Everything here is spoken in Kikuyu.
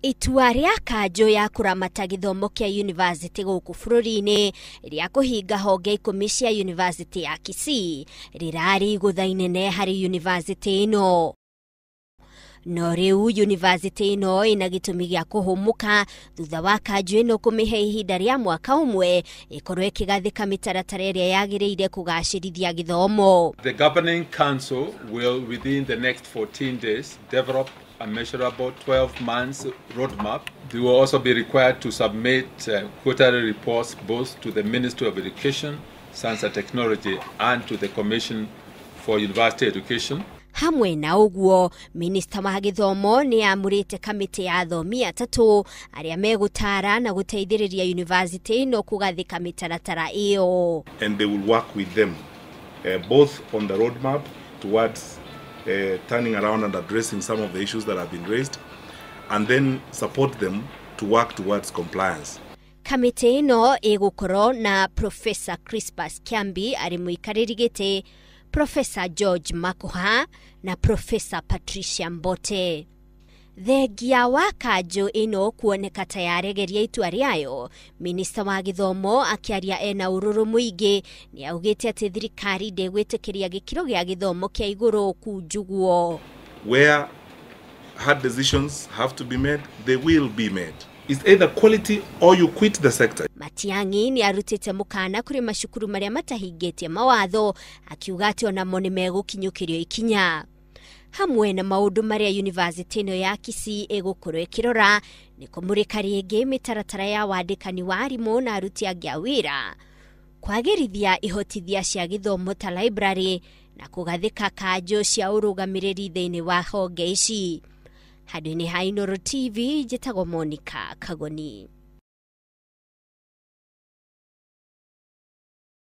Itua rĩa kanjũ ya kũramata gĩthomo kĩa yunivasĩtĩ gũkũ bũrũri-inĩ rĩa kũhinga honge 10 cia yunivasĩtĩ ya Kisii rĩrarĩ igũtha inene harĩ yunivasĩtĩ ĩno. No rĩu yunivasĩtĩ ĩno ĩna gĩtũmi gĩa kũhũmũka thutha wa kanjũ ĩno kũmĩhe ihinda rĩa mwaka ũmwe ĩkorwo ĩkĩgathĩka mĩtaratara ĩrĩa yagĩrĩire kũgacĩrithia gĩthomo. The Governing Council will within the next 14 days develop a measurable 12 months roadmap. They will also be required to submit quarterly reports both to the Ministry of Education, Science and Technology and to the Commission for University Education. Hamwe na ũguo, minista wa gĩthomo nĩ amũrĩte kamĩtĩ ya athomi 3 arĩa megũtara na gũteithĩrĩria yunivasĩtĩ ĩno kũgathĩka mĩtaratara ĩyo. And they will work with them both on the roadmap towards turning around and addressing some of the issues that have been raised, and then support them to work towards compliance. Kamĩtĩ ĩno ĩgũkorwo na Professor Crispus Kiambi arĩ mũikarĩri gĩtĩ, Professor George Makoha na Professor Patricia Mbote. Thengia wa kanjũ ĩno kuoneka ta yaregeria itua rĩayo, minista wa gĩthomo akĩaria ena ũrũrũ mũingĩ nĩ augĩte atĩ thirikari ndĩgwĩtĩkĩria gĩkĩro gĩa gĩthomo kĩa igũrũ kunjugwo. Where hard decisions have to be made, they will be made. It's either quality or you quit the sector. Matiang'i nĩ arutĩte mũkana kũrĩ macukuru marĩa matahingĩtie mawatho, akiuga atĩ onamo nĩ megũkinyũkĩrio ikinya. Hamwe na maũndũ marĩa yunivasĩtĩ ĩno ya Kisii ĩgũkorwo ĩkĩrora nĩ kũmũrĩka rĩngĩ mĩtaratara ya wandĩkani wa arimũ na aruti angĩ a wĩra, kwagĩrithia ihotithia cia gĩthomo ta library na kũgathĩka kanjũ cia ũrũgamĩrĩri thĩinĩ wa honge ici. Handũ-inĩ ha Inooro TV, njĩtagwo Monica Kagoni.